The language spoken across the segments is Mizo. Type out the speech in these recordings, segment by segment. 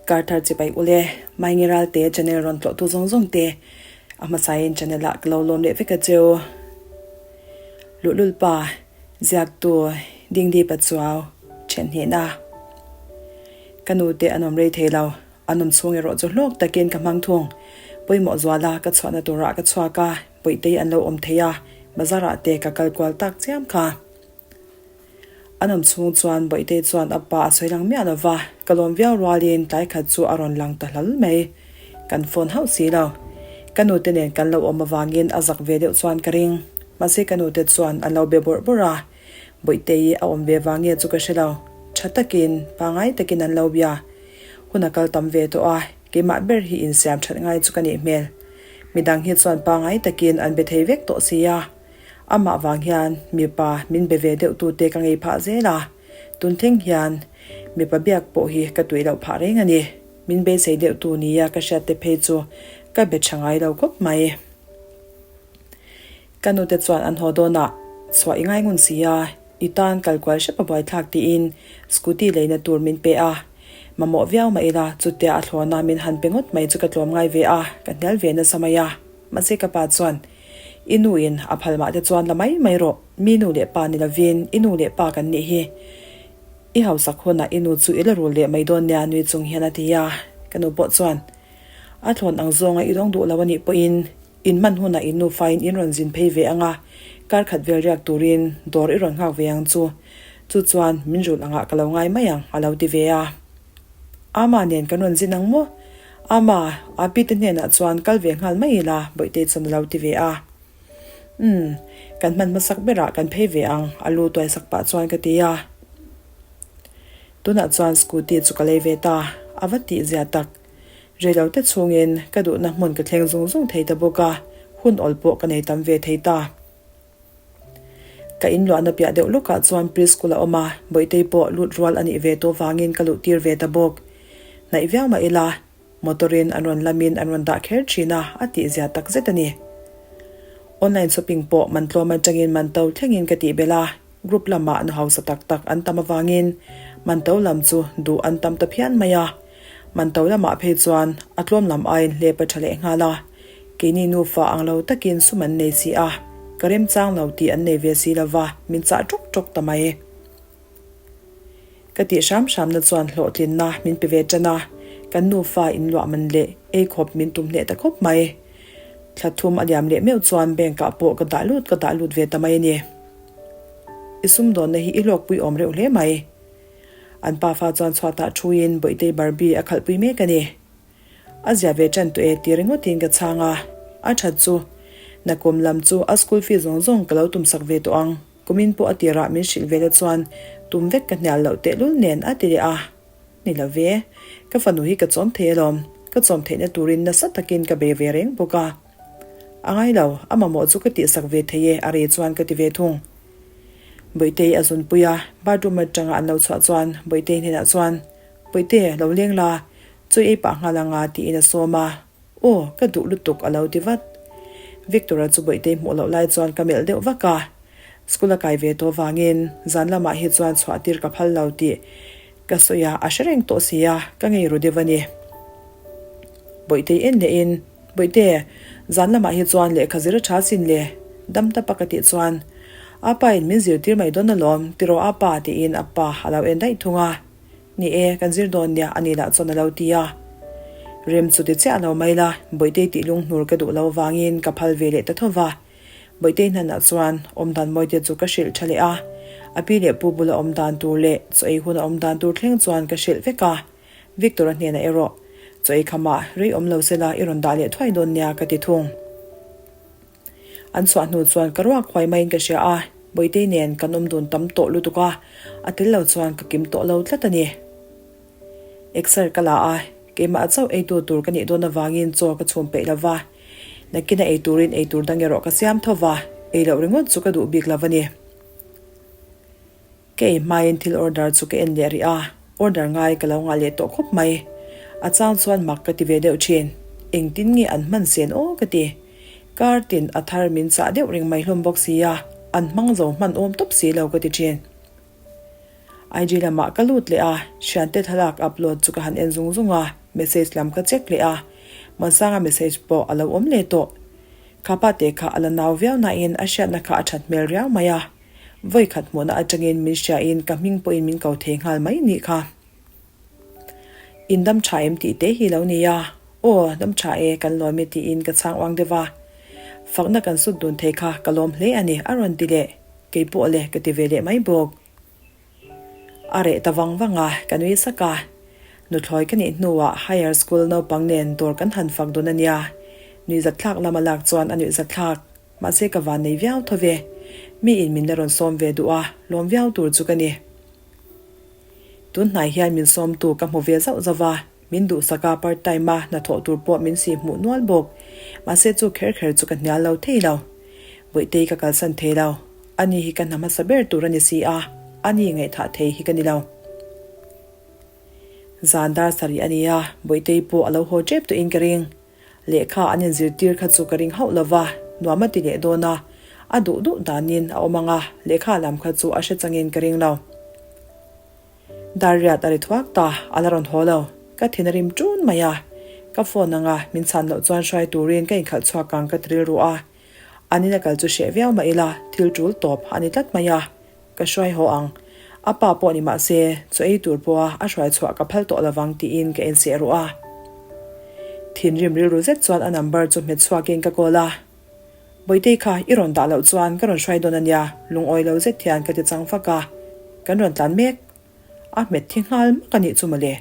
Karthar chipai ule, Maingi Ralte channel rawn tlawhtu zawng zawng te a hmasain channel ah ka lo lawm leh vek a cheu. Luhlul pa, ziaktu Dingdi Pachuau, then hnehna. Ka nu te an awm rei thei lo, an awm chhung erawh chu hlawk takin ka hmang thung. Pawimawh zuala ka chhuahna turah ka chhuak a, Bawihtei an lo awm thei a, bazar ah te ka kal kual tak chiam kha. An awm chhung chuan Bawihtei chuan a pa a sawi lang miah lo va, ka lawm viau rualin tlai khat chu a rawn lang ta hlal mai. Kan phone hauh si lo. Ka nute nen kan lo awm avangin a zak ve deuh chuan ka ring. Mahse ka nute chuan an lo be bawrh bawrh a, Bawihtei a awm ve vang nge chu ka hre lo. Tha takin, pangai takin an lo bia. Hun a kal tam ve tawh a, keimah ber hi insiam that ngai chu ka nih hmel. Midang hi chuan pangai takin an be thei vek tawh si a. Amah vang hian mipa min be ve deuh tute ka ngei phah zel a, tun thleng hian mipa biak pawh hi ka tuih loh phah reng a ni. Min beisei deuh tu nia ka hriat te phei chu ka be tha ngai lo khawp mai. Ka nute chuan an haw dawn ah chhuah i ngai ngun si a, i tan kal kual hrep a buaithlak tiin scooty leina tur min pe a. Mamawh viau mah ila chutia a thlawna min han pe ngawt mai chu ka tlawm ngai ve a, ka hnial ve nasa mai a. Mahse ka pa chuan, I nu in a phal mah te chuan la mai mai rawh, mi nu leh pa ni lovin i nu leh pa kan nih hi. I hausak hunah i nu chu i la rul leh mai dawn nia nui chung hian a ti a. Ka nu pawh chuan, A thlawn ang zawnga i dawng duh lo a nih pawhin in hman hunah in nufain in rawn zin phei ve ang a, kar khat vel riak turin dawr i rawn nghak ve ang chu. Chu chuan min rulh angah ka lo ngai mai ang a lo ti ve a. Ama nen kan rawn zin ang maw? Ama, Api te hnenah chuan kal ve nghal mai ila, Bawihtei chuan a lo ti ve a. Umm, kan hman hmasak berah kan phei ve ang, a lu tuai sak pah chuan ka ti a. Tunah chuan scooty chu ka lei ve ta, a va tih zia tak. Reilo te chhungin ka duhna hmun ka thleng zung zung thei ta bawk a, hun awl pawh ka nei tam ve thei ta. Ka inluahna piah deuh lawkah chuan preschool a awm a, Bawihtei pawh lut rual a nih ve tawh vangin ka luh tir ve ta bawk. Hnaih viau mah ila, motor-in an rawn lamin an rawn dah kher thin a, a tihzia tak zet a ni. Online shopping pawh man tlawm atangin man to thlengin ka tih belh a, group lamah nu hausa tak tak an tam avangin man to lam chu duh an tam ta phian mai a. Man to lamah phei chuan a tlawm lam aiin hlep a tha leh nghal a, keini nufa ang lo takin sum an nei si a, ka remchang lo tih an nei ve si lo va, min chah ṭawk ṭawk ta mai. Ka tih hram hramna chuan hlawhtlinna min pe ve ṭan a, kan nufa inluah man leh ei khawp min tum hneh ta khawp mai. Thla thum a liam leh meuh chuan bank ah pawh ka dah lut ka dah lut ve ta mai a ni. I sumdawnna hi i hlawkpui awm reuh hle mai. An pafa chuan chhuatah thuin Bawihtei Barbie a khalhpui mek a ni. A zia ve ṭan tawh e ti ringawtin ka chhang a, a ṭhat chu. Nakum lam chu a school fee zawng zawng ka lo tumsak ve tawh ang, kumin pawh a tirah min hrilh ve la chuan tum vek ka hnial loh tehlul nen a ti leh a. Ni lo ve, ka fanu hi ka chawm thei alawm, ka chawm theihna turin nasa takin ka bei ve reng bawk a. A ngai lo, a mamawh chu ka tihsak ve thei e a rei chuan ka ti ve thung. Bawihtei a zunpui a, bathroom atanga an lo chhuah chuan Bawihtei hnenah chuan, Bawihte, lo leng la, chawi ei pah nghal anga tiin a sawm a, Aw, ka duh lutuk a lo ti vat. Victor-a chu Bawihtei hmuh loh lai chuan ka melh deuh vak a, school a kai ve tawh vangin zan lamah hi chuan chhuah tir ka phal lo tih ka sawi a, a hre reng tawh si a, ka ngei ru deuh a ni. Bawihtei en lehin. Bawihte, zan lamah hi chuan lehkha zir a tha sin le, dam tapa ka tih chuan, Apa in min zirtir mai dawn alawm, tiraw apa tiin a pa a lo en daih thung a. Ni e, kan zir dawn nia a ni lah chuan a lo ti a. Rem chu ti chiah lo mai la, Bawihtei tih lunghnur ka duh lo vangin ka phal ve leh ta tho va. Bawihtei hnanah chuan awmdan mawite chu ka hrilh tha leh a, a pi leh pu bula awmdan tur leh chaw ei huna awmdan tur thleng chuan ka hrilh vek a. Victor-a hnenah erawh, Chaw ei khamah rei awm lo sela i rawn dah leh thuai dawn nia ka ti thung. An chhuah hnu chuan ka ruak huai maiin ka hria a, Bawihtei nen kan awm dun tam tawh lutuk a, a tel lo chuan ka kim tawh lo tlat a ni. Exer ka la a, keimah chauh eitu tur ka nih dawn avangin chaw ka chhum peih lo va, nakina ei turin ei tur dang erawh ka siam tho va, ei loh ringawt chu ka duh bik lo a ni. Ka ei hmain thil order chu ka en leh rih a, order ngai ka lo ngah leh tawh khawp mai. A chang chuan mak ka ti ve deuh thin, engtin nge an hman sen aw ka ti. Kar tin a thar min chah deuh reng mai hlawm bawk si a, an hmang zo hman awm tawp si lo ka ti thin. IG lamah ka lut leh a, thiante thlalak upload chu ka han en zung zung a, message lam ka check leh a, Muansanga message pawh a lo awm leh tawh. Kha pa te kha a la nau viau nain a hriatna kha a that hmel riau mai a, vawi khat hmuhna atangin min hriain ka hming pawhin min ko thei nghal mai nih kha. In dam tha em tih te hi lo ni a, aw dam tha e kan lawm e tiin ka chhang uang deuh a. Fakna kan sut dun thei kha ka lawm hle a ni a rawn ti leh, kei pawh le ka ti ve leh mai bawk. A reh ta vang vang a, ka nui sak a. Nuthlawi ka nih hnuah higher school naupang nen dawr kan han fak dun a nia. Nuihzatthlak lama lak chuan a nuihzatthlak. Mahse ka van nei viau tho ve. Miin min la rawn sawm ve duh a, lawm viau tur chu ka ni. Tun hnai hian min sawmtu ka hmu ve zauh zauh a, min duhsak a part time a hnathawh tur pawh min si hmuh nual bawk. Mahse chu kher kher chu ka hnial lo thei lo. Bawihtei ka kalsan thei lo. Ani hi ka hna hmasa ber tur a ni si a, ani ngaihthah thei hi ka ni lo. Zan dar sarih a ni a, Bawihtei pawh a lo haw tep tawhin ka ring. Lehkha an inzirtir kha chu ka ring hauh lo va, nuam a ti leh dawn a, a duh duh danin a awm ang a, lehkha lam kha chu a hre changin ka ring lo. Dar riat a ri thuak ta, a la rawn haw lo. Ka thin a rim ṭun mai a, ka phone anga min chhan loh chuan hruai turin ka inkhalh chhuak ang ka ti rilru a. An ina kal chu hreh viau mah ila, thil ṭul tawp a ni tlat mai a. Ka hruai haw ang. A pa pawh ni mah se, chaw ei tur pawha a hruai chhuah ka phal tawh lovang tiin ka inseh ruh a. Thinrim rilru zet chuan a number chu hmet chhuakin ka call a. Bawihtei kha i rawn dah loh chuan ka rawn hruai dawn a nia, lungawi lo zet hian ka ti chang fak a. Kan rawn tlan mek. A hmet thi nghal mak a nih chu mawle.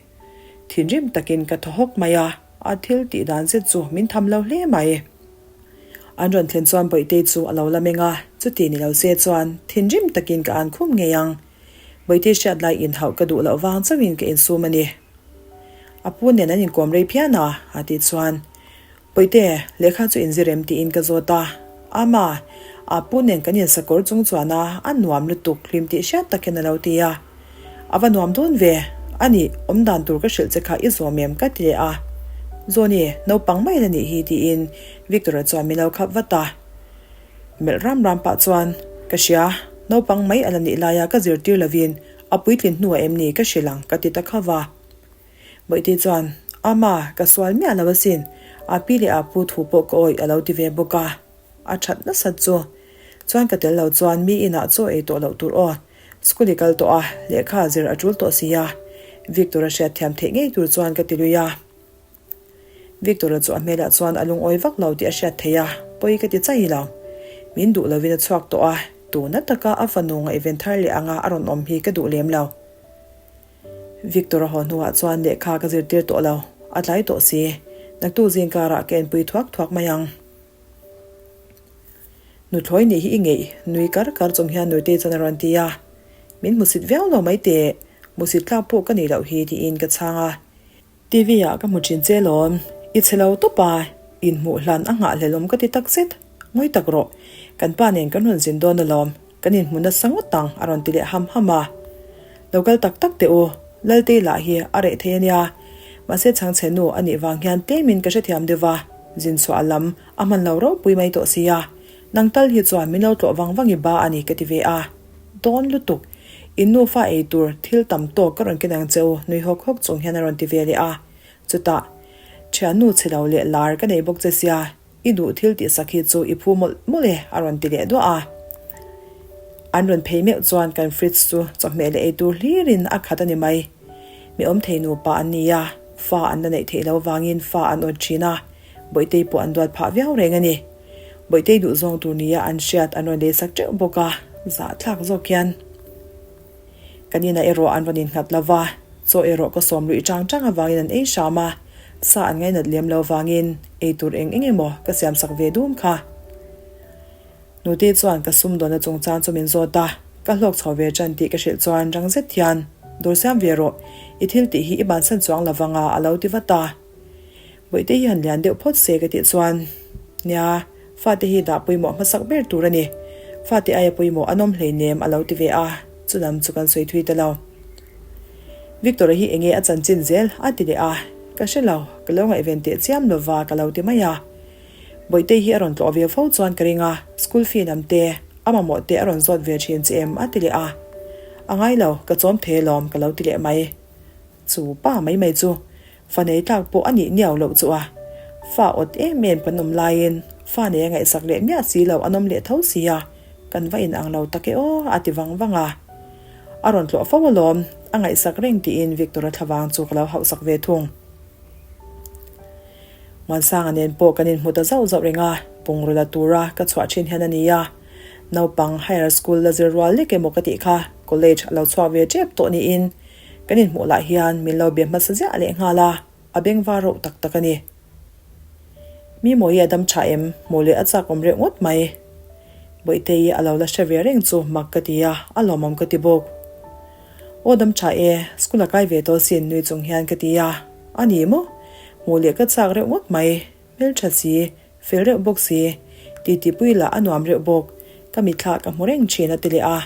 Thinrim takin ka thaw hawk mai a, a thil tih dan zet chu min tham lo hle mai. An rawn thlen chuan Bawihtei chu a lo la meng a, chuti ni lo se chuan thinrim takin ka an khum ngei ang. Bawihtei hriat lai inhauh ka duh loh vang chauhin ka insum a ni. A pu nen an inkawm rei phian a, a tih chuan Bawihte, lehkha chu inzir em tiin ka zawt a. Ama, a pu nen kan insakawr chung chuan a, a nuam lutuk hlim tih hriat tak hian a lo ti a. A va nuam dawn ve, a nih, awm dan tur ka hrilh che kha i zawm em ka ti leh a. Zawni, naupang mai la nih hi tiin Victor-a chuan min lo khap vat a. Melh ram ram pah chuan, Ka hria, naupang mai a la nih laia ka zirtir lovin a puitlin hnuah em ni ka hrilh ang ka ti ta kha va. Bawihtei chuan, Ama, ka sual miah lo asin, a pi leh a pu thu pawh ka awih a lo ti ve bawk a. A that nasat chu. Chuan ka tel lo chuan mi inah chaw ei tawh loh tur aw. School i kal tawh a, lehkha zir a tul tawh si a. Victor-a hriat thiam theih ngei tur chuan ka ti lui a. Victor-a chu a hmelah chuan a lungawi vak lo tih a hriat theih a, pawi ka ti chaih lo. Min duh lovin a chhuak tawh a, tuna taka a fanu ngaihven thar leh anga a rawn awm hi ka duh lem lo. Victor-a haw hnuah chuan lehkha ka zirtir tawh lo, a tlai tawh si. Naktuk zingkarah ka enpui thuak thuak mai ang. Nuthlawi nih hi i ngeih, nui kar kar chung hian Nutei chuan a rawn ti a. Min hmusit viau lo mai teh, hmusit tlak pawh ka nih loh hi tiin ka chhang a. TV ah ka hmu thin che lawm, i chhe lo tawp a, inhmuh hlan a nghahhlelh awm ka ti tak zet, ngawi tak rawh, kan pa nen kan rawn zin dawn alawm, kan inhmu nasa ngawt ang a rawn ti leh ham ham a. Lo kal tak tak teh u, Laltei lah hi a reh thei a nia, mahse chhangchhe nu a nih vang hian tlemin ka hrethiam deuh va, zin chhuah lam a hman lo ropui mai tawh sia, nang tal hi chuan min lo tlawh vang vang i ba a ni ka ti ve a. Dawn lutuk, in nufa ei tur thil tam tawk ka rawn ken ang che u nui hawk hawk chung hian a rawn ti ve leh a. Chutah, Thiannu chhe lo leh lar ka nei bawk che sia, I duh thil tih sak hi chu i phu mawlh mawlh e a rawn ti leh duah a. An rawn phei meuh chuan kan fridge chu chawhmeh leh ei tur hlirin a khat a ni mai. Mi awm thei nupa an ni a, fa an la neih theih lo vangin fa an awt thin a, Bawihtei pawh an duat phah viau reng a ni. Bawihtei duh zawng tur nia an hriat an rawn lei sak teuh bawk a, zahthlak zawk hian. Kan inah erawh an rawn innghat lo va, chaw erawh ka sawm luih chang chang avangin an ei hram a, sa an ngainat lem lo vangin ei tur eng eng emaw ka siam sak ve dum kha. Nute chuan ka sumdawnna chungchang chu min zawt a, ka hlawk chho ve tan tih ka hrilh chuan rang zet hian, Dawr siam ve rawh, i thil tih hi i bansan chuang lo vang a a lo ti vat a. Bawihte hi han lian deuh phawt se ka tih chuan, Nia, fate hi dah pawimawh hmasak ber tur a ni. Fate aia pawimawh an awm hleinem a lo ti ve a, chulam chu kan sawi thui ta lo. Victor-a hi enge a chanchin zel a ti leh a, Ka hre lo, ka lo ngaihven teh chiam lo va ka lo ti mai a. Bawihte hi a rawn tlawh ve fo chuan ka ring a, school fee lam te, a mamawh te a rawn zawt ve thin che em a ti leh a. A ngai lo, ka chawm thei alawm ka lo ti leh mai. Chu pa mai mai chu fa nei tlak pawh a nih niau loh chu a. Fa awt em em kan awm laiin fa nei a ngaihsak leh miah si lo an awm leh tho si a, kan va inang lo tak e aw a ti vang vang a. A rawn tlawh fo alawm, a ngaihsak reng tiin Victor-a thlavang chu ka lo hauhsak ve thung. Muansanga nen pawh kan inhmu ta zauh zauh reng a, bungraw la tura ka chhuah thin hian a ni a. Naupang higher school la zir rual lek emaw ka tih kha college a lo chhuak ve tep tawh niin kan inhmuh lah hian min lo be hmasa ziah leh nghal a, a bengvar rauh tak tak a ni. Mi mawi a dam tha em? Hmuh leh a chak awm reuh ngawt mai. Bawihtei a lo la hre ve reng chu mak ka ti a, a lawmawm ka ti bawk. Aw dam tha e, school a kai ve tawh sin nui chung hian ka ti a, a ni maw? Hmuh leh ka chak reuh ngawt mai, hmeltha si, fel reuh bawk si, titi pui lah a nuam reuh bawk, ka mitthla ka hmu reng thin a ti leh a.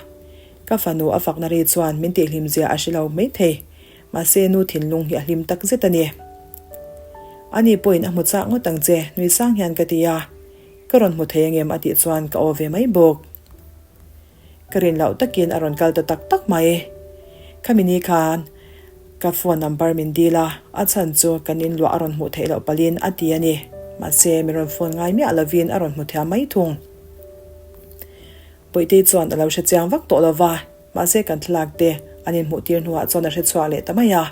Ka fanu a fakna ri chuan min tihhlim zia a hre lo maithei, mahse nu thinlung hi a hlim tak zet a ni. Ani pawhin a hmu chak ngawt ang che, nui sang hian ka ti a, ka rawn hmu thei angem a tih chuan ka aw ve mai bawk. Ka rin loh takin a rawn kal ta tak tak mai. Khami ni khan ka phone number min dil a, a chhan chu kan inluah a rawn hmuh theih loh palhin a ti a ni. Mahse, min rawn phone ngai miah lovin a rawn hmu thiam mai thung. Puitei chuan a lo hre chiang vak tawh lo va, mahse kan thlalak te an inhmuh tir hnuah chuan a hre chhuak leh ta mai a.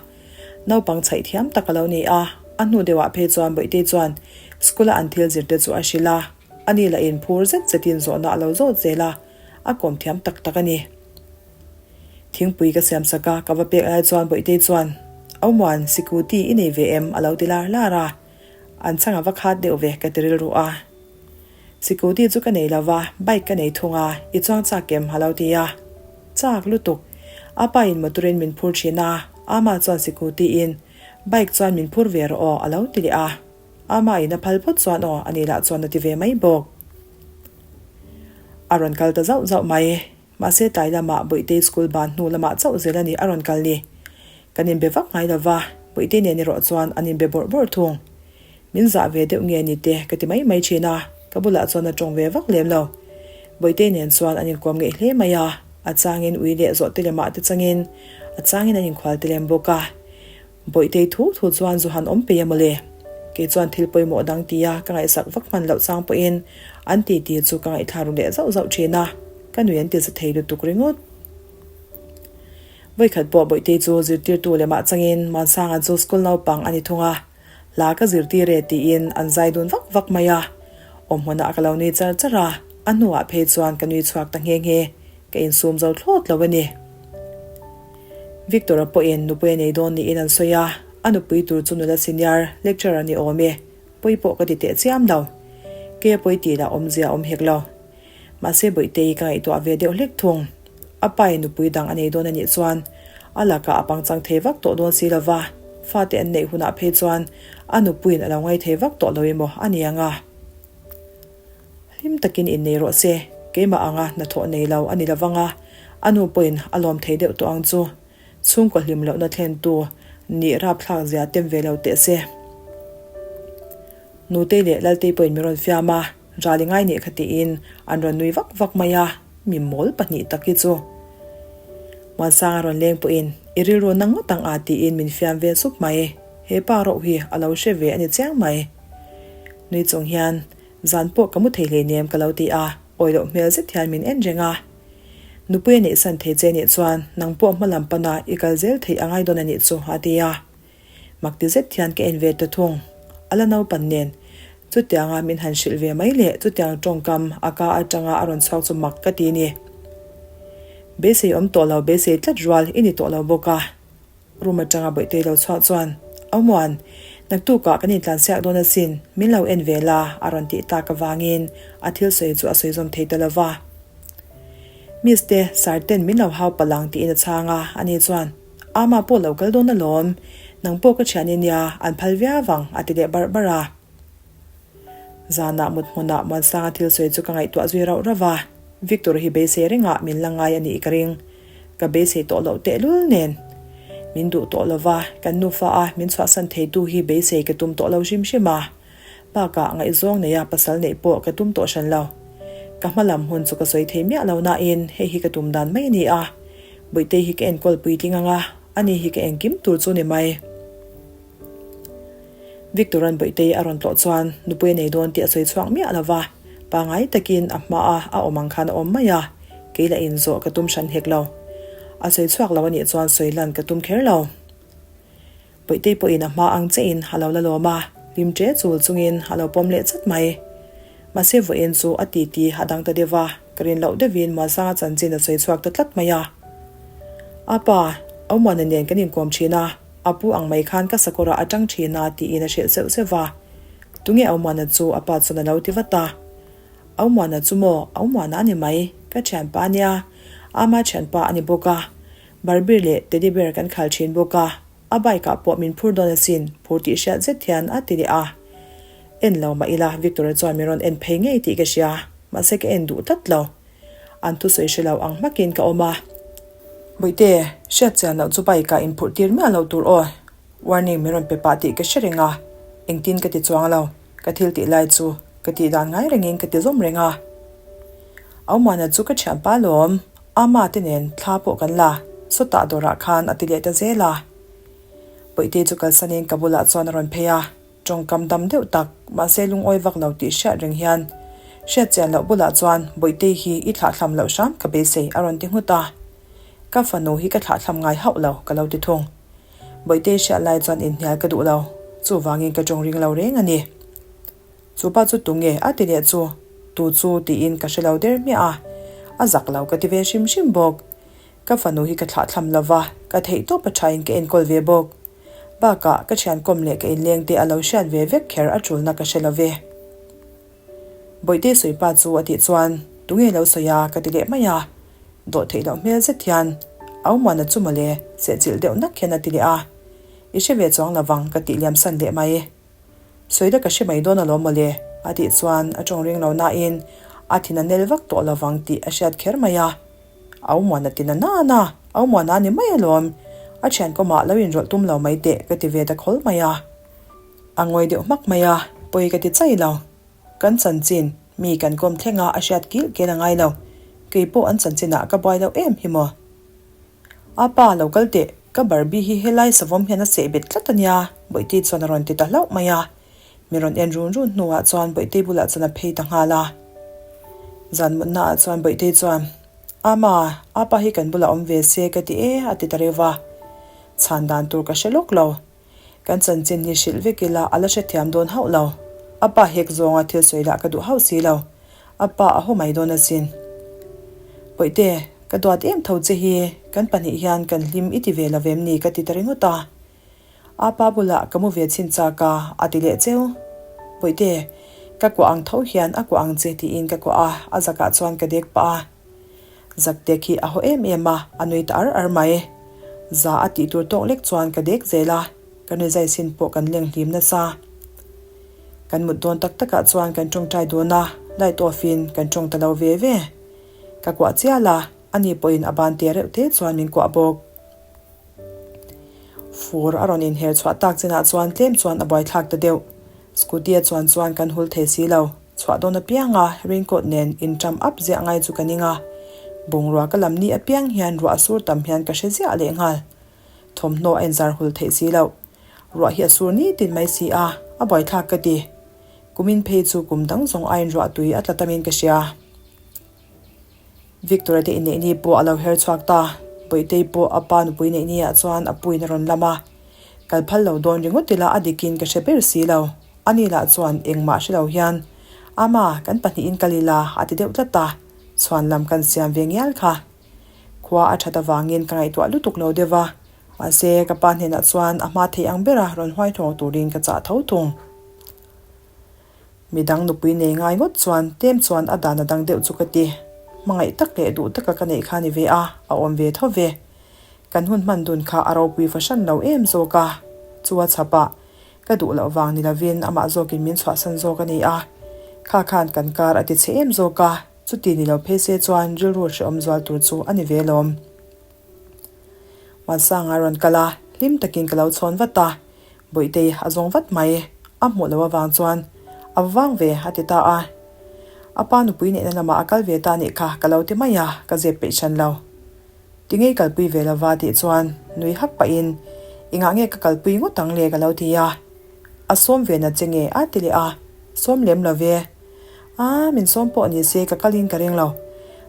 Naupang chhaih thiam tak a lo ni a, a hnu deuhah phei chuan Puitei chuan school-a an thil zir te chu a hrilh a. A ni lah in phur zet zetin zawhna a lo zawt zel a, a kawm thiam tak tak a ni. Thingpui ka siam sak a, ka va pek lai chuan Bawihtei chuan, Aumuan, sikuti i nei ve em? a lo ti lar lar a, an chhang a va khat deuh ve ka ti rilru a. Sikuti chu ka nei lo va, bike ka nei thung a, i chuang chak em? a lo ti a. Chak lutuk. A pa in motor in min phur thin a, ama chuan sikuti in bike chuan min phur ve rawh aw a lo ti leh a. Ama in a phal phawt chuan aw a ni lah chuan a ti ve mai bawk. A rawn kal ta zauh zauh mai. Mahse tlai lamah Bawihtei school ban hnu lamah chauh zel a ni a rawn kal ni. Kan inbe vak ngai lo va, Bawihtei nen erawh chuan an inbe bawrh bawrh thung. Min zah ve deuh nge ni te ka ti mai mai thin a, ka bulah chuan a tawng ve vak lem lo. Bawihtei nen chuan an inkuam ngeih hle mai a, a changin ui leh zawh te lemah te changin a changin an inkhual te lem bawk a. Bawihtei thu thu chuan zu han awm pei a mawle. Kei chuan thil pawimawh dang tia ka ngaihsak vak hman loh chang pawhin an titi chu ka ngaihthla ru leh zauh zauh thin a, ka nui an ti za thei lutuk ringawt. Vawikhat pawh Bawihtei chu zirtirtu lemah changin Muansanga chu school naupang a ni thung a, hla ka zirtir e tiin an zai dun vak vak mai a. Awmhmunah ka lo nui char char a, a hnuah phei chuan ka nui chhuak ta nghe nghe. Ka insum zo thlawt lo a ni. Victor-a pawhin nupui a nei dawn niin an sawi a, a nupui tur chu nula senior lecturer ni awm e, pawi pawh ka ti teh chiam lo. Kei a pawi tih lah awmzia a awm hek lo. Mahse Bawihtei ka ngaihtuah ve deuh hlek thung. A pa in nupui dang a nei dawn a nih chuan a lakah a pangchang thei vak tawh dawn si lo va, fate an neih hunah phei chuan a nupuiin a lo ngai thei vak tawh lo emaw a ni ang a. Hlim takin innei rawh se, keimah anga hnathawh nei lo a ni lo vang a, a nu pawhin a lawm thei deuh tawh ang chu. Chhungkaw hlim lohna thlentu nih rapthlak zia tem ve lo teh se. Nutei leh Laltei pawhin min rawn fiam a, Rali ngai nih kha tiin an rawn nui vak vak mai a, mi mawl pahnih tak hi chu. Muansanga rawn leng pawhin i rilru na ngawt ang a tiin min fiam ve sup mai, he pa roh hi a lo hre ve a ni chiang mai. Nui chung hian Zan pawh ka mu thei hleinem ka lo ti a, awi loh hmel zet hian min en reng a. Nupui a neihsan thei che nih chuan nang pawh hma lam pana i kal zel theih a ngai dawn a nih chu a ti a. Mak ti zet hian ka en ve ta thung. A la naupan nen. Chutianga min han hrilh ve mai leh chutiang tawngkam a ka atanga a rawn chhuak chu mak ka ti ni. Beisei awm tawh lo beisei tlat rual i ni tawh lo bawk a. Room atanga Bawihtei lo chhuah chuan, Aumuan, naktukah kan intlansiak dawn asin, min lo en ve la, a rawn tih tak avangin a thil sawi chu a sawi zawm thei ta lo va. Miss te, Sir ten min lo hau palh ang tiin a chhang a, ani chuan, Ama pawh lo kal dawn alawm, nang pawh ka thian i nia, an phal viau ang, a ti leh barh barh a. Zanah mut hmunah Muansanga thil sawi chu ka ngaihtuah zui rauh rauh va, Victor hi beisei rengah min la ngai a nih ka ring. Ka beisei tawh loh tehlul nen. Min duh tawh lo va, kan nufa a min chhuahsan theitu hi beisei ka tum tawh lo hrim hrim a. Bakah ngaihzawng neia pasal neih pawh ka tum tawh hran lo. Ka hma lam hun chu ka sawi thei miah lo nain hei hi ka tum dan mai a ni a. Bawihtei hi ka enkawl puitling ang a, ani hi ka engkim tur chu ni mai. Victor-a'n Bawihtei a rawn tlawh chuan nupui a nei dawn tih a sawi chhuak miah lo va, pangngai takin a hmaa a awm ang khan a awm mai a, kei lah inzawh ka tum hran hek lo. A sawi chhuak lo a nih chuan sawi lan ka tum kher lo. Bawihtei pawhin a hma ang chein a lo la lawm a, hlim ṭe chul chungin a lo pawm leh chat mai. Mahse vawiin chu a titi a dang ta deuh va, ka rin loh deuhin Muansanga chanchin a sawi chhuak ta tlat mai a. A pa, Aumoana nen kan inkawm ṭhin a, a pu ang mai khan ka sakawrah a ṭang ṭhin a tiin a hrilh zeuh zeuh va. Tunge Aumoana chu a pa chuan a lo ti vat a. Aumoana chu maw, Aumoana a ni mai, ka ṭhianpa a nia, ama ṭhianpa a ni bawk a, Barbie leh Teddy bear kan khal thin bawk a, a bike ah pawh min phur dawn asin, phur tih hriat zet hian a ti leh a. En lo mah ila Victor-a chuan min rawn en phei ngei tih ka hria, mahse ka en duh tlat lo. An thusawi hre lo ang hmakin ka awm a. Bawihte, hriat chian loh chu bike ah inphurh tir miah lo tur aw. Warning min rawn pe pah tih ka hre reng a, engtin ka ti chuang lo, ka thil tih lai chu ka tih dan ngai rengin ka ti zawm reng a. Aumana chu ka thianpa lawm. Ama te nen thla pawh kan la, sawtah dawrah khan a ti leh ta zel a. Pawihte chu kalsanin ka bulah chuan a rawn phei a, tawngkam dam deuh tak, mahse lungawi vak lo tih hriat reng hian hriat chian loh bulah chuan Bawihtei hi i thlahthlam loh hram ka beisei a rawn ti nghut a. Ka fanu hi ka thlahthlam ngai hauh lo ka lo ti thung. Bawihtei hriat lai chuan inhnial ka duh lo, chuvangin ka tawng ring lo reng a ni. Chu pa chu tunge a ti leh chu, tu chu tiin ka hre lo der hmiah a, a zak lo ka ti ve hrim hrim bawk. Ka fanu hi ka thlah thlam lo va, ka theih tawp a thain ka enkawl ve bawk. Bakah ka thian kawm leh ka inleng te a lo hriat ve vek kher a tulna ka hre lo ve. Bawihte sawi pa chu a tih chuan tunge lo sawi a ka ti leh mai a, dawh theih loh hmel zet hian Aumuana chu mawle sehchilh deuh nak hian a ti leh a, i hre ve chuang lovang ka tih liam san leh mai. Sawi la ka hre mai dawn alawm mawle, a tih chuan a tawng ring lo nain a thin a nel vak tawh lovang tih a hriat kher mai a. Aumuana ti na na, Aumuana a ni mai alawm, a thian kawmah lo inrawlh tum lo mai teh ka ti ve ta khawl mai a. A ngawi deuh hmak mai a, pawi ka ti chai lo. Kan chanchin, mi kan kawm thleng a a hriat kilh kel a ngai lo, kei pawh an chanchinah ka buai loh em hi maw. A pa lo kal teh, ka Barbie hi helai savawm hian a seh bet tlat a nia, Bawihtei chuan a rawn ti ta hlauh mai a. Mi rawn en run run hnuah chuan Bawihtei bulah chuan a phei ta nghal a. Zan mutna ah chuan Bawihtei chuan, Ama, apa hi kan bulah awm ve se ka ti e a ti ta reuh va. Chhan dan tur ka hre lawk lo. Kan chanchin hi hrilh vek ila a la hrethiam dawn hauh lo. A pa hek zawnga thil sawi lah ka duh hauh si lo. A pa a haw mai dawn asin. Pawihte, ka duat em tho che hi, kan pahnih hian kan hlim i ti ve lo vem ni ka ti ta ringawt a. A pa bulah ka mu ve chhin chak a, a ti leh cheu. Pawihte, ka kuah ang tho hian a kuah ang che tiin ka kuah a, a zakah chuan ka dek pah a. Zakte khi a haw em em a, a nui ta ar ar mai. Za a tih tur tawk lek chuan ka dek zel a, ka nui zai sin pawh kan leng hlim nasa. Kan mut dawn tak takah chuan kan tawngtai dawn a, light off in kan tawng ta lo ve ve. Ka kuah chial a, ani pawhin a ban te reuh te chuan min kuah bawk. Fur a rawn inher chhuah tak chinah chuan tlem chuan a buaithlak ta deuh. Scooty a chuan chuan kan hul thei si lo. Chhuah dawn apianga raincoat nen inṭam up ziah ngai chu ka ning a. Bungrua ka lam ni apiang hian ruah a sur tam hian ka hre ziah lehnghal. Thawmhnaw a inzar hul theih si loh. Ruah hi a sur nitin mai si a, a buaithlak ka ti. Kumin phei chu kum dang zawng aiin ruah tui a tla tamin ka hria. Victor-a te inneih ni pawh a lo her chhuak ta. Bawihtei pawh a pa nupui neih ni ah chuan a puin a rawn lam a. Kal phal lo dawn ringawt ila a dikin ka hre ber si lo. Ani lah chuan engmah hre lo hian, Ama, kan pahnihin kal ila a ti deuh tlat a. Chhuan lam kan siam ve ngial kha. Khua a that avangin ka ngaihtuah lutuk lo deuh va, mahse ka pa hnenah chuan a hma thei ang bera rawn huai hlawng turin ka chah tho thung. Midang nupui nei ngai ngawt chuan tlem chuan a dan a dang deuh chu ka ti. Hmangaih tak leh duh taka ka neih kha ni ve a, a awm ve tho ve. Kan hun hman dun kha a ropui fahran lo em zawk a, chu a chhapah ka duh loh vang ni lovin amah zawkin min chhuahsan zawk a ni a, kha khan kan kar a ti chhe em zawk a. Chuti ni lo phei se chuan rilru hrehawm zual tur chu a ni ve lawm. Hmansanga rawn kal a, hlim takin ka lo chhawn vat a, Bawihtei a zawng vat mai. A hmuh loh avang chuan a va vang ve a ti ta a. A pa nupui neihna lamah a kal ve ta nih kha ka lo ti mai a, ka zep peih hran lo. Tinge i kalpui ve lova tih chuan nui hak pahin engah nge ka kalpui ngawt ang le ka lo ti a. A sawm ve na che nge a ti leh a, sawm lem lo ve. A, min sawm pawh ni se ka kalin ka ring lo.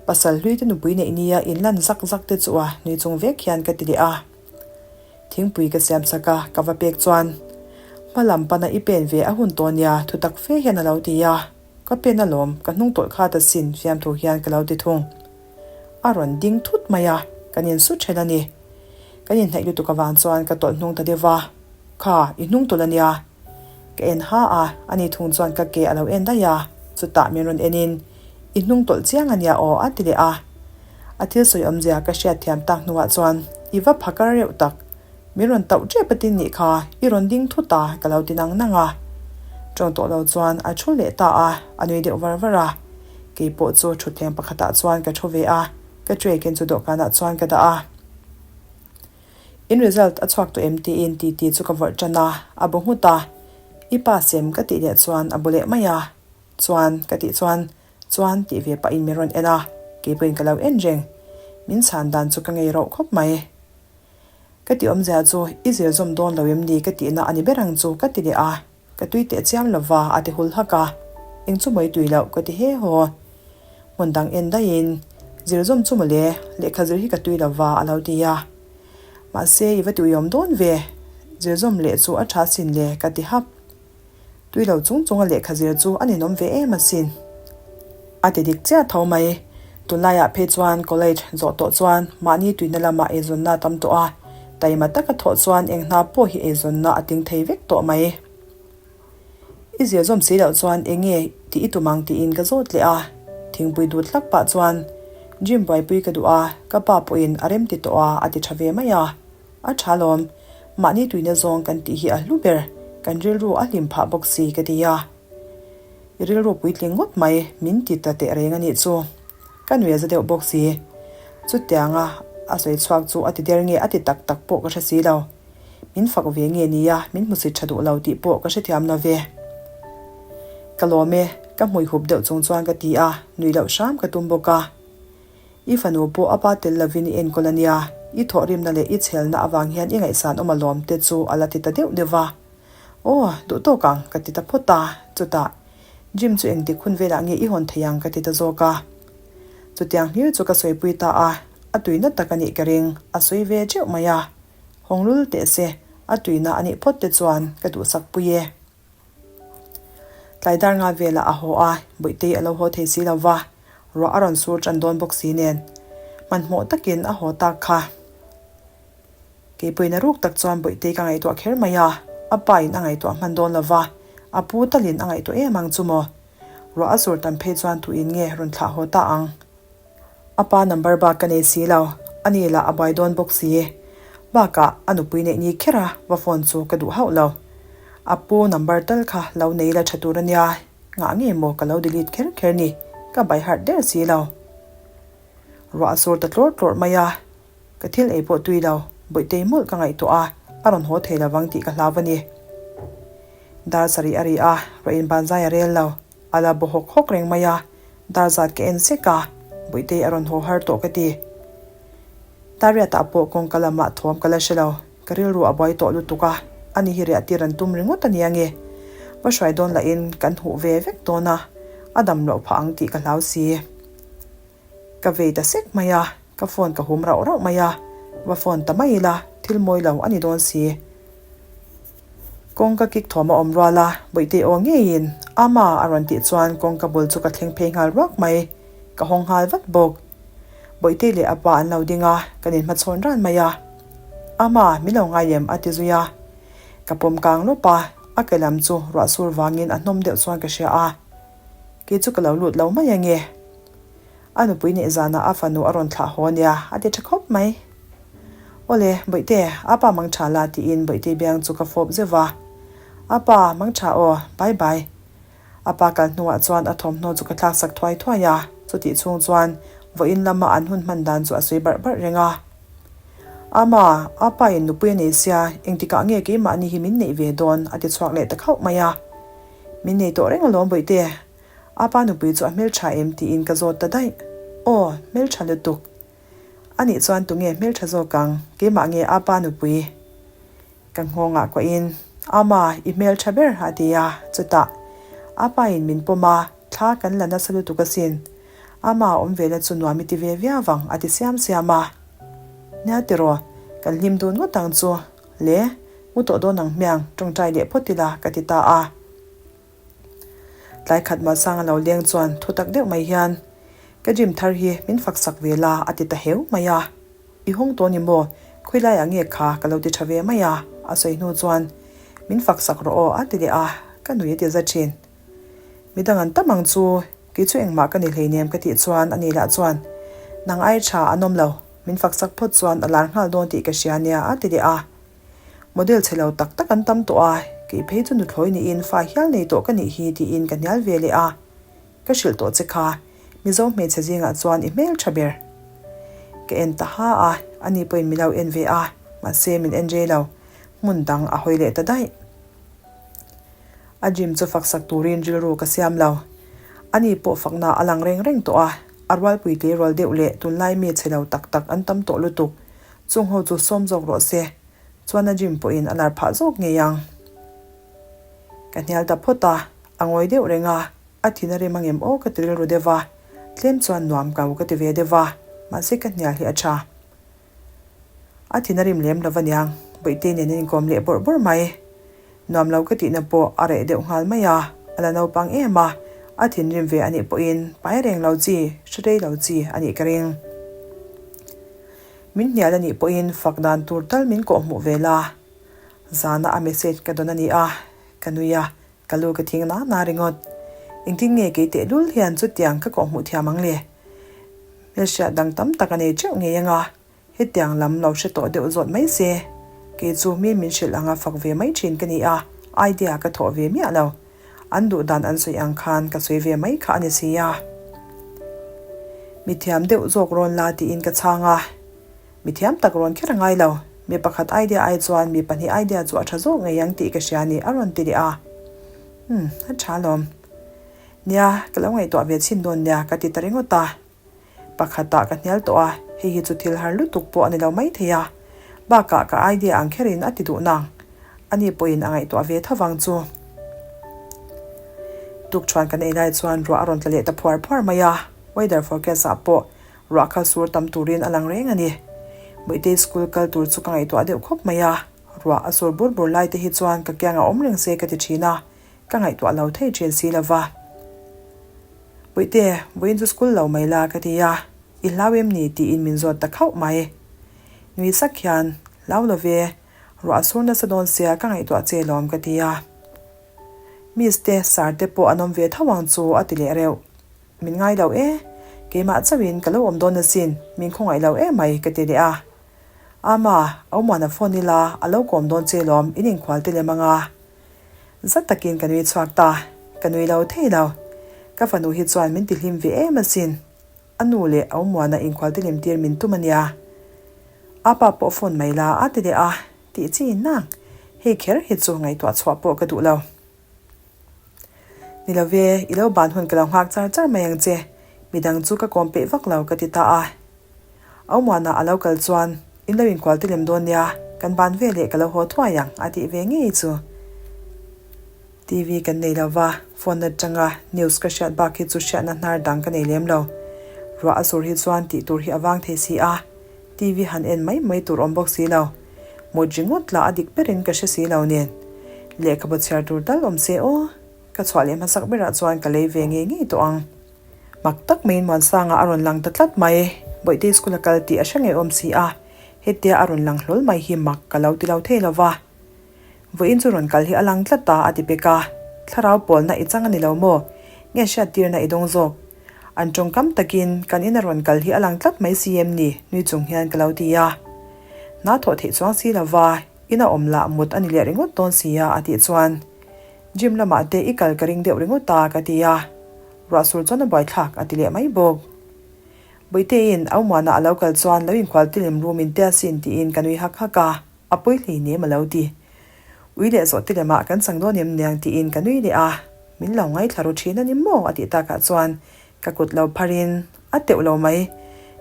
Pasal hlui te nupui neih nia in lan zak zak te chu a nui chung vek hian ka ti leh a. Thingpui ka siam sak a, ka va pek chuan hma lam pana i pen ve a hun tawh nia thu tak fe hian a lo ti a. Ka pen alawm, ka hnung tawlh khat asin fiamthu hian ka lo ti thung. A rawn ding thut mai a, kan insu then a ni. Kan inhnaih lutuk avang chuan ka tawlh hnung ta deuh va, Kha, i hnung tawlh a nia. Ka en ha a, ani thung chuan ka ke a lo en daih a, chutah min rawn enin, I hnung tawlh chiang a nia aw a ti leh a. A thil sawi awmzia ka hriat thiam tak hnuah chuan, I va phakar reuh tak. Min rawn tauh tep a tin nih kha, i rawn ding thut a, ka lo ti nang nang a. Tawng tawh lo chuan a thu leh ta a, a nui deuh var var a. Kei pawh chu thutthleng pakhatah chuan ka thu ve a, ka tray ken chu dawhkanah chuan ka dah a. In result a chhuak tawh em tiin titi chu ka vawrh tan a, a bu nghut a. I pass em ka tih leh chuan a bu leh mai a. Chuan ka tih chuan chuan tih ve pahin min rawn en a, kei pawhin ka lo en reng. Min chhan dan chu ka ngei rauh khawp mai. Ka tih awmzia chu i zir zawm dawn lo em ni ka tihna a ni ber ang chu ka ti leh a, ka tui teh chiam lova a ti hul hak a, eng chu mawi tui loh ka ti he haw. Hmun dang en daihin zir zawm chu mawle, lehkha zir hi ka tui lova a lo ti a. Mahse i va ti uiawm dawn ve, zir zawm leh chu a tha sin le ka ti hap. Tui lo chung chung a lehkha zir chu a ninawm ve em asin. A ti dik chiah tho mai. Tunlaiah phei chuan college zawh tawh chuan mahni tuina lamah eizawnna a tam tawh a, taima taka thawh chuan eng hna pawh hi eizawnna a tling thei vek tawh mai. I zir zawm si loh chuan eng nge tih i tum ang tiin ka zawt leh a. Thingpui dut hlak pah chuan gym buaipui ka duh a, ka pa pawhin a rem ti tawh a, a ti tha ve mai a. A tha lawm, mahni tuina zawng kan tih hi a hlu ber, kan rilru a hlim phah bawk si ka ti a. I rilru puitling ngawt mai min ti ta teh reng a nih chu. Ka nuih a za deuh bawk si. Chutianga a sawi chhuak chu a ti der nge a ti tak tak pawh ka hre si lo. Min fak ve nge nia min hmusit tha duh lo tih pawh ka hrethiam lo ve. Ka lawm e, ka hmui hup deuh chung chuan ka ti a, nuih loh hram ka tum bawk a. I fanu pawh a pa tel lovin i enkawl a nia, i thawhrimna leh i chhelna avang hian i ngaihsan awm alawm te chu a la ti ta deuh deuh va. Aw, duh tawk ang, ka ti ta phawt a, chutah, Gym chu engtik hun velah nge i hawn thei ang ka ti ta zawk a. Chutiang hlir chu ka sawipui ta a, a tuina tak a nih ka ring, a sawi ve teuh mai a. Hawng lul teh se, a tuina a nih phawt te chuan ka duhsak pui e. Tlai dar nga velah a haw a, Bawihtei a lo haw thei si lo va, ruah a rawn sur tan dawn bawk si nen. Hmanhmawh takin a haw tak kha. Keipawhin a ruk tak chuan Bawihtei ka ngaihtuah kher mai a, a pa in a ngaihtuah hman dawn lo va, a pu talin a ngaihtuah em ang chu maw. Ruah a sur tam phei chuan tuin nge rawn thlah haw ta ang. A pa number bak ka nei si lo, a ni lah a buai dawn bawk si. Bakah a nupui neih ni kher a va phone chu ka duh hauh lo. A pu number tal kha lo nei la tha tur a nia, ngah nge maw ka lo delete kher kher ni, ka bai harh der si lo. Ruah a sur ta tlawrh tlawrh mai a, ka thil ei pawh tui lo, Bawihtei mawlh ka ngaihtuah a, a rawn haw thei lovang tih ka hlau a ni. Dar sarih a ri a, ruah inbanzai a rel lo. A la baw hawk hawk reng mai a, dar zat ka en sek a, Bawihtei a rawn haw har tawh ka ti. Tariatah pawh kawngka lamah thawm ka la hre lo, ka rilru a buai tawh lutuk a, ani hi riah tir an tum ringawt a nia nge. Va hruai dawn lahin kan huh ve vek dawn a, a dam loh phah ang tih ka hlau si. Ka vei ta sek mai a, ka phone ka hum rauh rauh mai a, va phone ta mai ila, thil mawi lo a ni dawn si. Kawngka kik thawm a awm rual a, Bawihtei aw ngeiin, Ama a rawn tih chuan kawngka bul chu ka thleng phei nghal ruak mai, ka hawng nghal vat bawk. Bawihtei leh a pa an lo ding a, kan inhmachhawn ran mai a. Ama, min lo ngai em? a ti zui a. Ka pawm kang lawp a, a ke lam chu ruah sur vangin a hnawm deuh chuan ka hria a. Kei chu ka lo lut lo mai ange. A nupui neih zanah a fanu a rawn thlah haw ania, a ti tha khawp mai. Awle, Bawihte, a pa mang tha la tiin Bawihte biang chu ka fawp zeuh va. A pa, mang tha aw, bye bye. A pa kal hnuah chuan a thawmhnaw chu ka thlak sak thuai thuai a, chutih chhung chuan vawiin lama an hun hman dan chu a sawi barh barh reng a. Ama, a pa in nupui a nei sia, engtikah nge keimahni hi min neih ve dawn? a ti chhuak leh ta khauh mai a. Min nei tawh reng alawm Bawihte. A pa nupui chu a hmeltha em tiin ka zawt ta daih. Aw, hmeltha lutuk. Anih chuan tunge hmeltha zawk ang, keimah nge apa nupui? Ka nghawngah kuahin, Ama, i hmeltha ber a ti a, chutah apa in min pawm a, thla kan la nasa lutuk asin. Ama a awm ve la chu nuam i ti ve viau vang a ti siam siam a. Nia tiraw, kan hlim dun ngawt ang chu. Le, mu tawh dawn ang hmiang, tawngtai leh phawt ila ka ti ta a. Tlai khat Malsang a lo leng chuan thu tak deuh mai hian, Ka gym thar hi min fak sak ve la a ti ta heu mai a. I hawng tawh ni maw? Khawilaiah nge kha ka lo ti tha ve mai a, a sawi hnu chuan, Min fak sak rawh aw a ti leh a, ka nui a ti za thin. Midang an tam ang chu, kei chu engmah ka ni hleinem ka tih chuan ani lah chuan, Nang ai tha an awm lo, min fak sak phawt chuan a lar nghal dawn tih ka hria nia a ti leh a. Model chhe lo tak tak an tam tawh a, kei phei chu nuthlawi niin fa hial nei tawh ka nih hi tiin ka hnial ve leh a. Ka hrilh tawh che kha, Mizo hmeichhe zingah chuan i hmel tha ber. Ka en ta ha a, ani pawhin min lo en ve a, mahse min en rei lo, hmun dang a hawi leh ta daih. A gym chu fak sak turin rilru ka siam lo. Ani pawh fakna a lang reng reng tawh a, a rualpui tleirawl deuh leh tunlai mi chhe lo tak tak an tam tawh lutuk. Chung ho chu sawm zawk rawh se, chuan a gym pawhin a lar phah zawk ngei ang. Ka hnial ta phawt a, a ngawi deuh reng a, a thin a rem angem aw ka ti rilru deuh a, tlem chuan nuam kau ka ti ve deuh a, mahse ka hnial hi a tha. A thin a rim lem lo aniang, Bawihte nen an inkawm leh bawrh bawrh mai. Nuam lo ka tihna pawh a reh deuh nghal mai a, a la naupang em a, a thinrim ve anih pawhin pai reng lo chi, hre rei lo chi anih ka ring. Min hnial anih pawhin fak dan tur tal min kawhhmuh ve la. Zana a message ka dawn a ni a, ka nui a, ka lu ka thing na na ringawt. Engtin nge kei tehlul hian chutiang ka kawhhmuh thiam ang le? Hmelhriat dang tam tak a nei teuh ngei anga, hetiang lam lo hre tawh deuh zawt mai se. Kei chu mi min hrilh anga fak ve mai thin ka ni a, idea ka thawh ve miah lo. An duh dan an sawi ang khan ka sawi ve mai kha a ni si a. Mithiam deuh zawk rawn la tiin ka chhang a. Mithiam tak rawn kher a ngai lo. Mi pakhat idea ai chuan mi pahnih idea chu a tha zawk ngei ang tih ka hria a ni a rawn ti leh a. Umm, a tha alawm. Nia, ka lo ngaihtuah ve chhin dawn nia ka ti ta ringawt a. Pakhatah ka hnial tawh a, hei hi chu thil har lutuk pawh a ni lo maithei a. Bakah ka idea ang kherin a ti duh nang. Ani pawhin a ngaihtuah ve tho vang chu. Tukṭhuan kan ei lai chuan ruah a rawn tla leh ta phuar phuar mai a, weather forecast ah pawh ruah kha sur tam turin a lang reng a ni. Muitei school kal tur chu ka ngaihtuah deuh khawp mai a, ruah a sur bur bur lai te hi chuan ka kiangah awm reng se ka ti ṭhin a, Ka ngaihtuah lo thei ṭhin si lo va. Puihte, vawiin chu school lo mai la ka ti a, i hlau em ni tiin min zawt ta khauh mai. Nui sak hian, Hlau lo ve, ruah sur nasa dawn sia ka ngaihtuah che lawm ka ti a. Miss te, sir te pawh an awm ve tho ang chu a ti leh reuh. Min ngai lo e, keimah chauhin ka lo awm dawn asin, min khawngaih lo emai ka ti leh a. Ama, Aumoana phone ila, a lo kawm dawn che lawm, in inkhual te lem anga. Zat takin ka nui chhuak ta, ka nui lo thei lo. Ka fanu hi chuan min ti hlim ve em asin. A nu leh a awmuana inkhual te lim tir min tum a nia. A pa pawh phone mai la a ti leh a, tih chi nang. Hei kher hi chu ngaihtuah chhuah pawh ka duh lo. Ni lo ve, i lo ban hun ka lo nghak char char mai ang che. Midang chu ka kawm peih vak lo ka ti ta a. Aumoana a lo kal chuan, In lo inkual te lem dawn nia, kan ban ve leh ka lo haw thuai ang a tih ve ngei chu. TV kan nei lo va, phone atanga news ka hriat bak hi chu hriatna hnar dang ka nei lem lo. Ruah a sur hi chuan tih tur hi a vang thei si a, TV han en mai mai tur awm bawk si lo. Mut ringawt lah a dik berin ka hre si lo nen. Lehkhabu chhiar tur tal awm se aw, ka chhuah leh hmasak berah chuan ka lei ve ngei ngei tawh ang. Mak tak maiin Muansanga a rawn lang ta tlat mai. Bawihte school a kal tih a hre ngei awm si a, hetia a rawn lang hlawl mai hi mak ka lo ti lo thei lo va. Vawiin chu rawn kal hi a lang tlat ta a ti pek a, thlarau pawlna i chang a ni lo maw? Nge hriattirna i dawng zawk? An tawngkam takin kan ina rawn kal hi a lang tlat mai si em ni? nui chung hian ka lo ti a. Hna thawh theih chuang si lo va, ina awm lah mut a ni leh ringawt dawn si a a tih chuan gym lamah te i kal ka ring deuh ringawt ta ka ti a. Ruah sur chuan a buaithlak a ti leh mai bawk. Bawitein Aumuana a lo kal chuan lo inkhual tilim ru min tia sin tiin ka nui hak hak a, a pawi hlei nem a lo ti. Ui leh zawh tilemah kan chang dawn em niang tiin ka nui leh a, min lo ngaithla ru thin a ni maw a tih takah chuan ka kut lo pharin a teuh lo mai.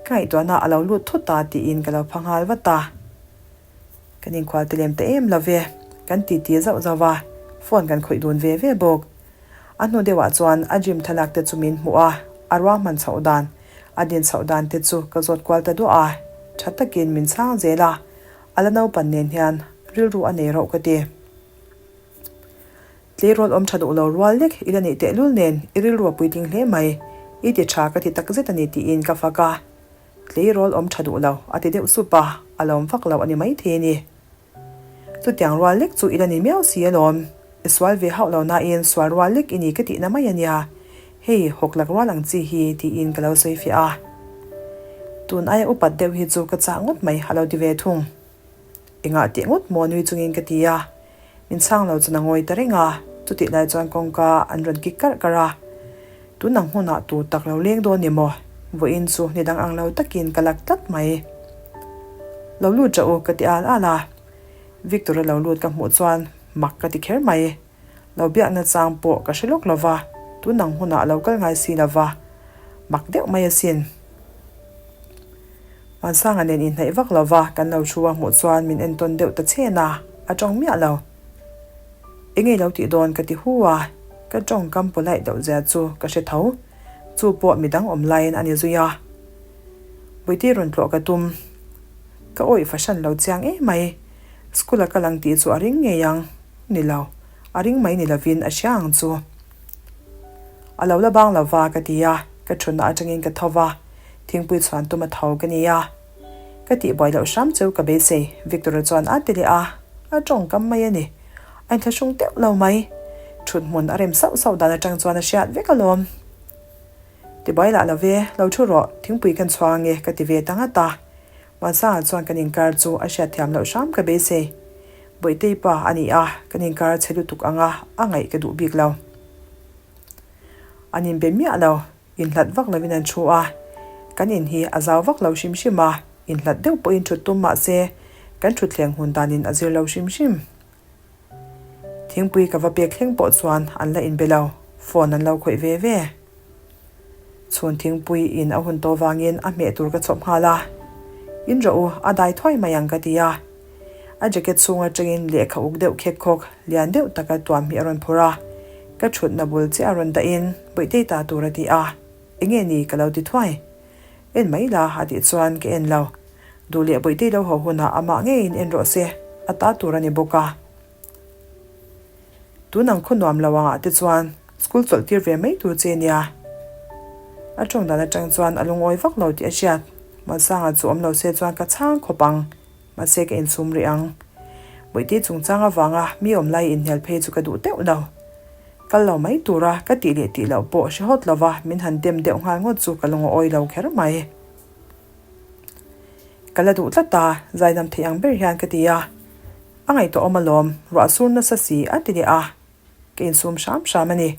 Ka ngaihtuahna a lo lut thut a tiin ka lo pha nghal vat a. Kan inkhual ti lem ta em lo ve, kan titi zauh zauh a, phone kan khawih dun ve ve bawk. A hnu deuhah chuan a gym thlalak te chu min hmuh a, a ruahman chhoh dan, a din chhoh dan te chu ka zawt kual ta duah a, tha takin min chhang zel a, a la naupan nen hian rilru a nei rauh ka ti. Tleirawl awm tha duh lo rual lek i la neih tehlul nen i rilru a puitling hle mai, i ti tha ka ti takzet a ni tiin ka fak a. Tleirawl awm tha duh lo a ti deuh sup a, a lawm vak lo a ni maithei a ni. Chutiang rual lek chu i la ni miau si alawm, i sual ve hauh lo nain sual rual lek i ni ka tihna mai a nia, hei hawk lak rual ang chi hi tiin ka lo sawi fiah a. Tun aia upat deuh hi chu ka chah ngawt mai a lo ti ve thung. Engah teh ngawt maw nui chungin ka ti a, min chhang lo chuan a ngawi ta reng a, chutih lai chuan kawngka an rawn kik karh karh a. Tun ang hunah tur tak lo leng dawn ni maw? Vawiin chu ni dang ang lo takin ka lak tlat mai. Lo lut rah u ka ti al al a, Victor-a lo lut ka hmuh chuan mak ka ti kher mai. Lo biakna chang pawh ka hre lawk lo va, tun ang hunah a lo kal ngai si lo va, mak deuh mai asin. Vansanga nen inhnaih vak lo va kan lo thu a hmuh chuan min entawn deuh ta chhen a, a tawng miah lo. Enge lo tih dawn ka ti hu a, ka tawngkam polite loh zia chu ka hre tho. Chu pawh midang awm laiin a ni zui a. Buiti rawn tlawh ka tum. Ka awih fahran lo chiang em mai. School a kal ang tih chu a ring ngei ang. Ni lo. A ring mai ni lovin a hria ang chu. A lo la bang lo va ka ti a, ka thutna atangin ka tho va, thingpui chhuan tum a tho ka ni a. Ka tih buai loh hram cheu ka beisei, Victor-a chuan a ti leh a, a tawngkam mai a ni. A inthlahrung teuh lo mai. Thut hmun a rem sauh sauh dan atang chuan a hriat vek alawm. Ti buai lah lo ve, lo thu rawh, thingpui kan chhuang ange ka ti ve ta ngat a. Muansanga chuan kan inkar chu a hriatthiam loh hram ka beisei. Bawihtei pa a ni a, kan inkar chhe lutuk ang a, a ngaih ka duh bik lo. An inbe miah lo, inhlat vak lovin an thu a. Kan in hi a zau vak lo hrim hrim a, inhlat deuh pawhin thut tum mah se, kan thutthleng hun danin a zir lo hrim hrim. Thingpui ka va pek thleng pawh chuan an la inbe lo, phone an lo khawih ve ve. Chhun thingpui in a hun tawh vangin a hmeh tur ka chhawp nghal a, In rawh u, a dai thuai mai ang ka ti a. A jacket chhung atangin lehkha uk deuh khek khawk lian deuh taka tuam hi a rawn phur a, ka thutna bul chiah a rawn dahin Bawihtei ta tur a ti a, Enge ni ka lo ti thuai. En mai la a tih chuan ka en lo. Duh leh Bawihtei lo haw hunah amah ngeiin en rawh se, a ta tur a ni bawk a. Tun ang khaw nuam lo angah te chuan school chawlh tir ve mai tur che nia. A tawng dan atang chuan a lungawi vak lo tih a hriat. Malsanga chu awm lo se chuan ka chhang khawp ang. Mahse ka insum rih ang. Bawihtei chungchang avanga mi awm lai inhnial phei chu ka duh deuh lo. Kal lo mai tura ka tih leh tih loh pawh hre hawt lova min han dem deuh nghal ngawt chu ka lungawi lo kher mai. Ka la duh tlat a, zaidam theih ang ber hian ka ti a. A ngaihtuah awm alawm, ruah sur nasa si a ti leh a. Ka insum hram hram a ni.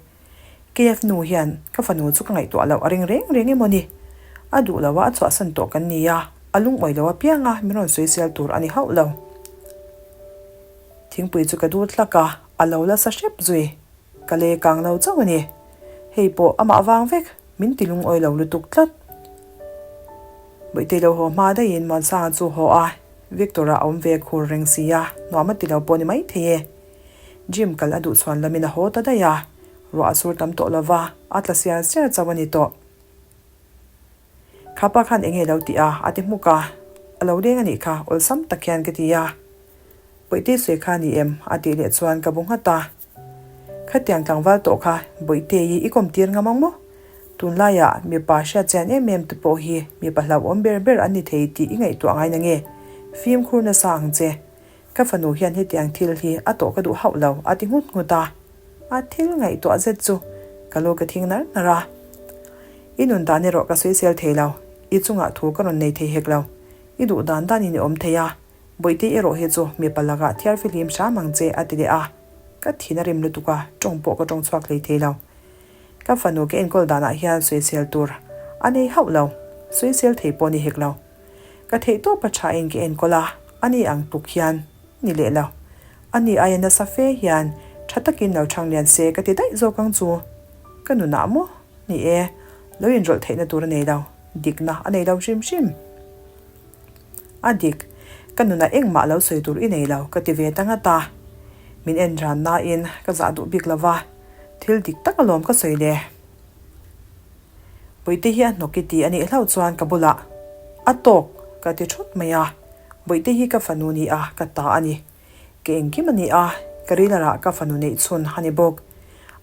KF nu hian ka fanu chu ka ngaihtuah loh a ring reng reng emaw ni? A duh lo a, a chhuahsan tawh kan ni a, a lungawi lo apiang a, min rawn sawisel tur a ni hauh lo. Thingpui chu ka dut hlak a, a lo la sa hrep zui. Ka le kang lo chauh a ni. Hei pawh amah vang vek, min ti lungawi lo lutuk tlat. Bawihtei lo haw hma daihin Muansanga chu haw a, Victor-a a awm ve khur reng si a, nuam a ti lo pawh ni maithei e. Gym kal a duh chhuan lamin a haw ta daih a, ruah a sur tam tawh lo va, a tla siar siar chauh a ni tawh. Kha pa khan enge lo tih a? a ti hmuk a, a lo leng a nih kha, awlsam tak hian ka ti a. Bawihtei sawi kha a ni em? a tih leh chuan ka bu nghat a. Khatiang tlangval tawh kha Bawihtei i kawm tir ngam ang maw? Tunlaiah mipa hriat chian em em te pawh hi mipa hlauhawm ber ber an ni thei tih i ngaihtuah ngai na nge? Fimkhur nasa ang che. Ka fanu hian hetiang thil hi a tawh ka duh hauh lo, a ti nghut nghut a. A thil ngaihtuah zet chu ka lu ka thing nar nar a. I nun dan erawh ka sawisel thei lo, i chungah thu ka rawn nei thei hek lo. I duh dan danin i awm thei a, Bawihtei erawh hi chu mipa lakah thiar fihlim hram ang che, a ti leh a. Ka thin a rim lutuk a, tawng pawh ka tawng chhuak hlei thei lo. Ka fanu ka enkawl danah hian sawisel tur a nei hauh lo, sawisel thei pawh ni hek lo. Ka theih tawp a tha in ka enkawl a, ani ang tluk hian ni leh lo. Ani aia nasa fe hian tha takin lo chhang lian se ka ti daih zawk ang chu. Ka nunah maw? Ni e, lo inrawlh theihna tur a nei lo. Dikna a nei lo hrim hrim. A dik, ka nunah engmah lo sawi tur i nei lo ka ti ve ta ngat a. Min en ran nain ka zah duh bik lo va, thil dik tak alawm ka sawi le. Bawihte hi a hnawk i ti a nih hlauh chuan ka bulah a tawk ka ti thut mai a, Bawihte hi ka fanu ni a, ka ta a ni. Ka engkim a ni a, ka rilarah ka fanu neih chhun a ni bawk.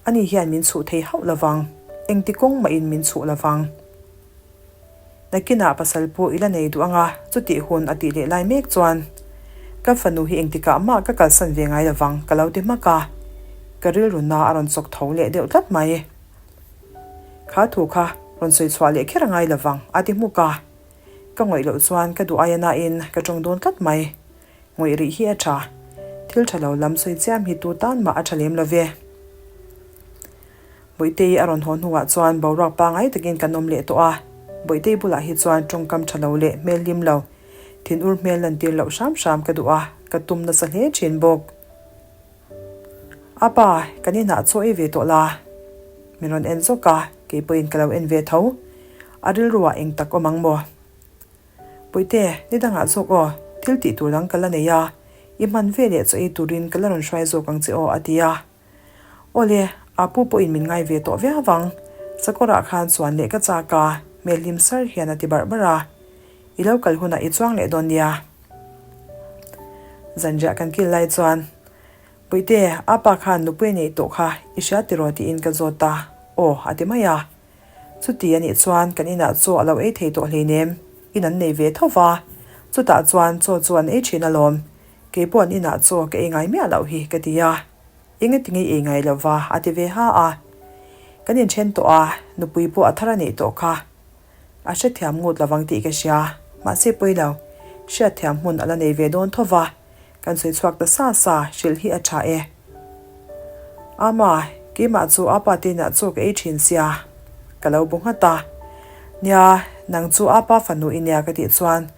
Ani hian min chhuh thei hauh lovang, engti kawng mahin min chhuh lovang. Nakinah pasal pawh i la nei duh anga chutih hun a tih leh lai mek chuan ka fanu hi engtikah mah ka kalsan ve ngai lovang ka lo ti hmak a, ka rilru na a rawn chawk tho leh deuh tlat mai. Kha thu kha rawn sawi chhuah leh kher a ngai lovang a ti hmuk a, ka ngawih loh chuan ka duh aia nain ka tawng dawn tlat mai. Ngawih rih hi a tha. Thil tha lo lam sawi chiam hi tu tan mah a tha lem lo ve. Bawihtei a rawn haw hnuah chuan boruak pangai takin kan awm leh tawh a, Bawihtei bulah hi chuan tawngkam tha lo leh hmel hlim lo, thinur hmel lantir loh hram hram ka duh a, ka tum nasa hle thin bawk. A pa, kan inah chaw ei ve tawh la. Min rawn en zawk a, kei pawhin ka lo en ve tho. A rilruah eng tak awm ang maw? Puite, ni dangah zawk aw, thil tih tur dang ka la nei a, i hman ve leh chaw ei turin ka la rawn hruai zawk ang che aw a ti a. Awle, a pu pawhin min ngai ve tawh viau vang. Sakawrah khan chuan leh ka chak a, hmel hlim sar hian a ti barh barh a. I lo kal hunah i chuang leh dawn nia. Zanriah kan kil lai chuan, Puite, a pa khan nupui a neih tawh kha i hria tiraw tiin ka zawt a, aw a ti mai a. Chuti a nih chuan kan inah chaw a lo ei thei tawh hleinem, in an nei ve tho va, chutah chuan chaw chu an ei thin alawm, kei pawh an inah chaw ka ei ngai miah loh hi ka ti a. Engati nge i ei ngai lo va? a ti ve ha a. Kan inthen tawh a, nupui pawh a thar a neih tawh kha. A hrethiam ngut lovang tih ka hria, mahse pawi lo, hriatthiam hmun a la nei ve dawn tho va, kan sawi chhuak ta sa sa, hrilh hi a tha e. Ama, keimah chu apa te inah chaw ka ei thin sia, ka lo bu nghat a. Nia, nang chu apa fanu i nia ka tih chuan,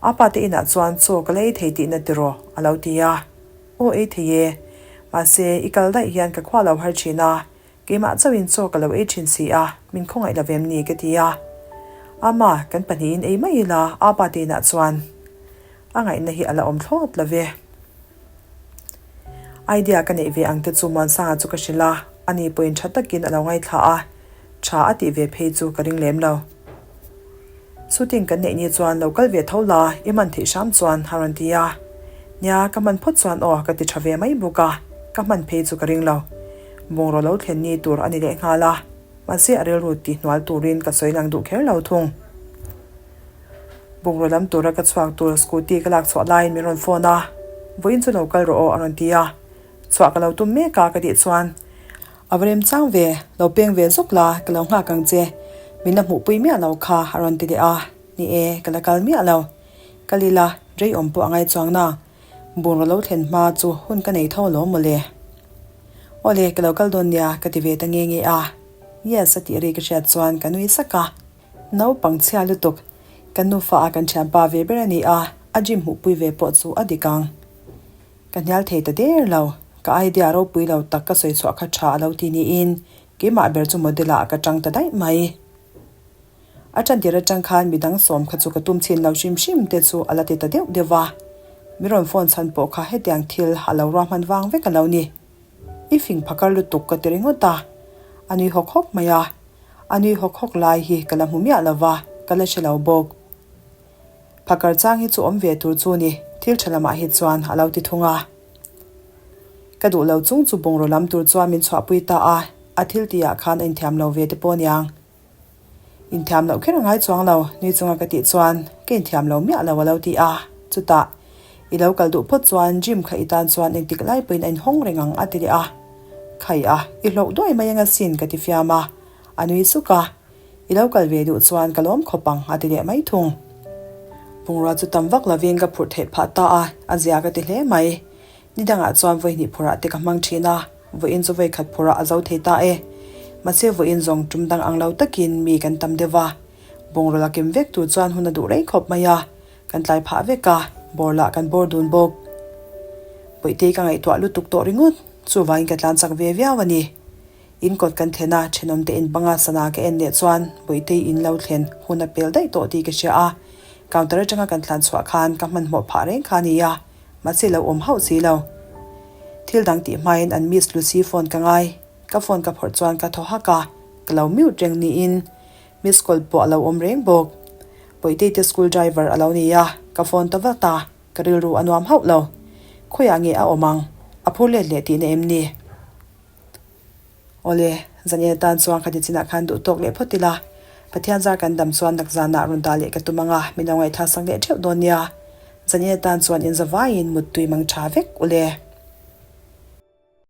apa te inah chuan chaw ka la ei thei tihna tiraw? a lo ti a. Aw ei thei e. Mahse, i kal daih hian ka khua lo har thin a, keimah chauhin chaw ka lo ei thin si a, min khawngaih lo vem ni ka ti a. Ama, kan pahnihin ei mai ila, apa te inah chuan a ngaihna hi a la awm thlawt lo ve. Idea ka neih ve ang te chu Muansanga chu ka hrilh a, ani pawhin tha takin a lo ngaithla a, tha a tih ve phei chu ka ring lem lo. Shooting kan neih ni chuan lo kal ve tho la, i hman theih hram chuan a rawn ti a. Nia, ka hman phawt chuan aw ka ti tha ve mai bawk a, ka hman phei chu ka ring lo. Bungraw lo thlen ni tur a ni leh nghal a, mahse a rilru ti hnual turin ka sawi lang duh kher lo thung. Bungraw lam tura ka chhuak tur scooty ka lak chhuah laiin min rawn phone a, Vawiin chu lo kal rawh aw a rawn ti a. Chhuah ka lo tum mek a ka tih chuan A va rem chang ve, lo peng ve zawk la, ka lo nghak ang che. Min la hmuhpui miah lo kha a rawn ti leh a, ni e, ka la kal miah lo. Kal ila, rei awm pawh a ngai chuang na. Bungraw lo thlen hma chu hun ka nei tho alawm mawle. Awle, ka lo kal dawn nia, ka ti ve ta nge nge a. Yes a tih ri ka hriat chuan ka nui sak a. Naupang chhia lutuk, kan nufa a kan thianpa ve ber a ni a, a gym hmuhpui ve pawh chu a dik ang. Ka hnial thei ta der lo. Ka idea ropui lo tak ka sawi chhuah kha tha a lo ti niin keimah ber chu model ah ka tang ta daih mai. A tantir atang khan midang sawm kha chu ka tum chhin lo hrim hrim te chu a la ti ta deuh deuh va. Mi rawn phone chhan pawh kha hetiang thil a lo ruahman vang vek a lo ni. I fing phakar lutuk ka ti ringawt a. A nui hawk hawk mai a. A nui hawk hawk lai hi ka la hmu miah lo va, ka la hre lo bawk. Phakar chang hi chu awm ve tur chu ni, thil tha lamah hi chuan a lo ti thung a. Ka duh lo chung chu bungraw lam tur chuan min chhuahpui ta a, a thil tihah khan a inthiam lo ve te pawh aniang. Inthiam loh kher a ngai chuang lo, nui chunga ka tih chuan ka inthiam lo miah lo a lo ti a, chutah i lo kal duh phawt chuan gym kha i tan chuan engtik lai pawhin a inhawng reng ang a ti leh a. Khai a, i hlauh duai mai anga sin ka ti fiam a, a nui suk a. I lo kal ve duh chuan ka lawm khawp ang a ti leh mai thung. Bungrua chu tam vak lovin ka phurh theih phah ta a, a zia ka ti hle mai. Ni dangah chuan vawihnih phurah te ka hmang thin a, vawiin chu vawikhat phurah a zo thei ta e. Mahse vawiin zawng tum dang ang lo takin mi kan tam deuh va. Bungrua la kem vek tur chuan hun a duh rei khawp mai a, kan tlai phah vek a, bawr lah kan bawr dun bawk. Bawihtei ka ngaihtuah lutuk tawh ringawt, chuvangin ka tlan chak ve viau a ni. In kawt kan thlen a, thenawmte in banga sana ka en leh chuan Bawihtei in lo thlen hun a pel daih tawh tih ka hria a. Counter atanga kan tlan chhuah khan ka hmanhmawh phah reng kha a ni a, mahse lo awm hauh si lo. Thil dang tih hmain an Miss Lucy phone ka ngai. Ka phone ka phawrh chuan ka thaw hak a, ka lo mute reng niin Miss call pawh a lo awm reng bawk. Bawihtei te school driver a lo ni a, ka phone ta vat a. Ka rilru a nuam hauh lo. Khawiah nge a awm ang? A phur let leh tihna em ni? Awle, zan en atan chuan khati chinah khan duh tawk leh phawt ila. Pathian zar kan dam chuan nakzanah rawn dah leh ka tum ang a, min lo ngaihthlak sak leh theuh dawn nia. Zan en atan chuan inzavaiin muttui mang tha vek ule.